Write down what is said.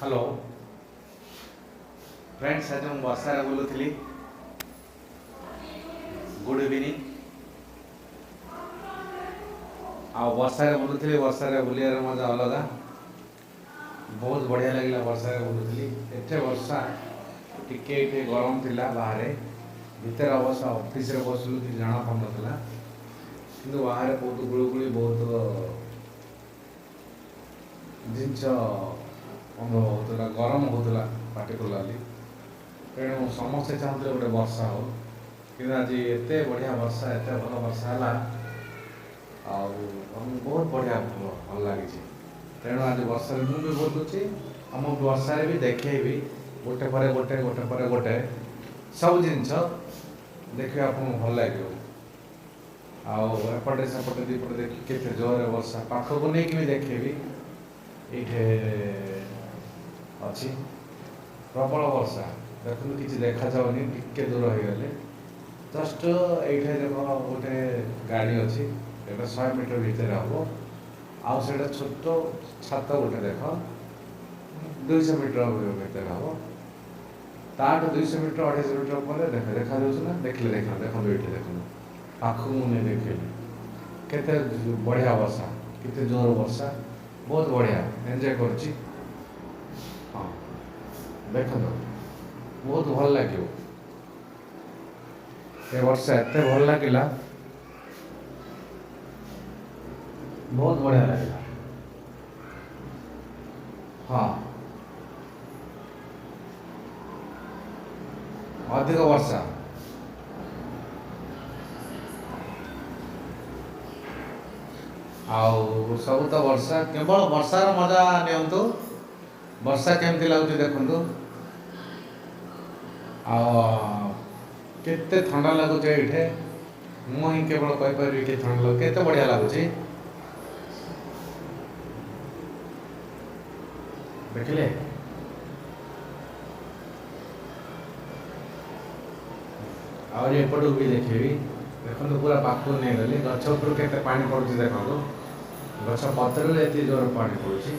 Hello friends, ଆଜି ମୁଁ ବର୍ଷାରେ ବୁଲୁଥିଲି। Good evening. ଆଉ ବର୍ଷାରେ ବୁଲୁଥିଲି, ବର୍ଷାରେ ବୁଲିବାର ମଜା ଅଲଗା। ବହୁତ ବଢ଼ିଆ ଲାଗିଲା, ବର୍ଷାରେ ବୁଲୁଥିଲି। ଏତେ ବର୍ଷା, ଟିକେ ଟିକେ ଗରମ ଥିଲା ବାହାରେ। ଭିତରେ ଅବଶ୍ୟ ଅଫିସରେ ବସିଲୁ, କିଛି ଜଣା ପଡ଼ୁନଥିଲା, କିନ୍ତୁ ବାହାରେ ବହୁତ ଗୁଳୁଗୁଳି, ବହୁତ ଜିନିଷ ଅନୁଭବ ହେଉଥିଲା, ଗରମ ହେଉଥିଲା ପାର୍ଟିକୁଲାରଲି। ତେଣୁ ସମସ୍ତେ ଚାହୁଁଥିଲେ ଗୋଟେ ବର୍ଷା ହେଉ, କିନ୍ତୁ ଆଜି ଏତେ ବଢ଼ିଆ ବର୍ଷା, ଏତେ ଭଲ ବର୍ଷା ହେଲା ଆଉ ଆମକୁ ବହୁତ ବଢ଼ିଆ ଭଲ ଲାଗିଛି। ତେଣୁ ଆଜି ବର୍ଷାରେ ମୁଁ ବି ବୁଲୁଛି ଆଉ ମୁଁ ବର୍ଷାରେ ବି ଦେଖେଇବି ଗୋଟେ ପରେ ଗୋଟେ, ଗୋଟେ ପରେ ଗୋଟେ ସବୁ ଜିନିଷ ଦେଖିବେ, ଆପଣଙ୍କୁ ଭଲ ଲାଗିବ। ଆଉ ଏପଟେ ସେପଟେ ଦୁଇପଟେ ଦେଖି କେତେ ଜୋରରେ ବର୍ଷା, ପାଖକୁ ନେଇକି ବି ଦେଖେଇବି। ଏଇଠି ଅଛି ପ୍ରବଳ ବର୍ଷା, ଦେଖନ୍ତୁ କିଛି ଦେଖାଯାଉନି ଟିକେ ଦୂର ହେଇଗଲେ। ଜଷ୍ଟ ଏଇଠି ଦେଖ, ଗୋଟେ ଗାଡ଼ି ଅଛି, ଏଇଟା 100 ମିଟର ଭିତରେ ହେବ। ଆଉ ସେଇଟା ଛୋଟ ଛାତ ଗୋଟେ ଦେଖ, 200 ମିଟର ଭିତରେ ହେବ। ତାଠୁ 200 ମିଟର, 250 ମିଟର ପରେ ଦେଖ, ଦେଖାଯାଉଛି ନା? ଦେଖିଲେ ଦେଖ, ଦେଖନ୍ତୁ ଏଇଠି ଦେଖନ୍ତୁ, ପାଖକୁ ମୁଁ ନେଇ ଦେଖିଲି। କେତେ ବଢ଼ିଆ ବର୍ଷା, କେତେ ଜୋର ବର୍ଷା, ବହୁତ ବଢ଼ିଆ ଏନ୍ଜୟ କରୁଛି। ହଁ, ଦେଖନ୍ତୁ, ବହୁତ ଭଲ ଲାଗିବ। ଏ ବର୍ଷା ଏତେ ଭଲ ଲାଗିଲା, ବହୁତ ବଢ଼ିଆ ଲାଗିଲା। ହଁ, ଅଧିକ ବର୍ଷା। ଆଉ ସବୁ ତ ବର୍ଷା, କେବଳ ବର୍ଷାର ମଜା ନିଅନ୍ତୁ। ବର୍ଷା କେମିତି ଲାଗୁଛି ଦେଖନ୍ତୁ, ଆଉ କେତେ ଥଣ୍ଡା ଲାଗୁଛି ଏଇଠି। ମୁଁ ହିଁ କେବଳ କହିପାରିବି କେତେ ଥଣ୍ଡା ଲାଗୁଛି, କେତେ ବଢ଼ିଆ ଲାଗୁଛି। ଦେଖିଲେ, ଆହୁରି ଏପଟକୁ ବି ଦେଖିବି। ଦେଖନ୍ତୁ, ପୁରା ପାଖକୁ ନେଇଗଲି। ଗଛ ଉପରୁ କେତେ ପାଣି ପଡ଼ୁଛି ଦେଖନ୍ତୁ, ଗଛ ପତ୍ରରେ ଏତେ ଜୋର ପାଣି ପଡ଼ୁଛି।